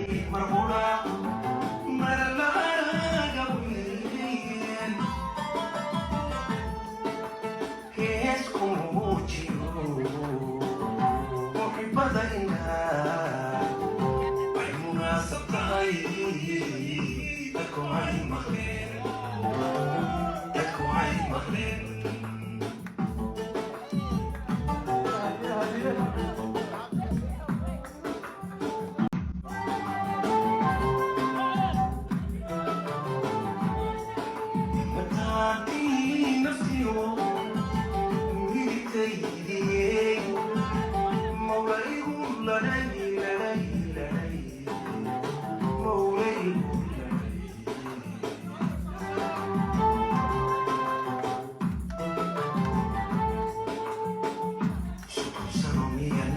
Marqura marlaaragawiin heesku muujiyo muxibadayna way munaasab tahay. Dadku hay maqleen, dadku hay maqleen. Mataantii naftiyo midigtaydiyey, mawlaygu ladhay ladhay ladhay, mawlaygu ladhay. 3 sano miyan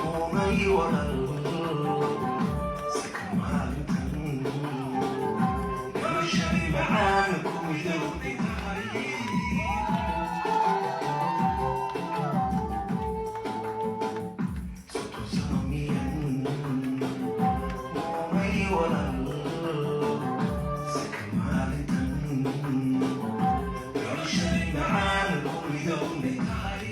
moogay walal, saka maalintan noloshani macaan ku midowday tahay. 30 sano miyan moogay walal, saka maalintan noloshani macaan ku midowday tahay.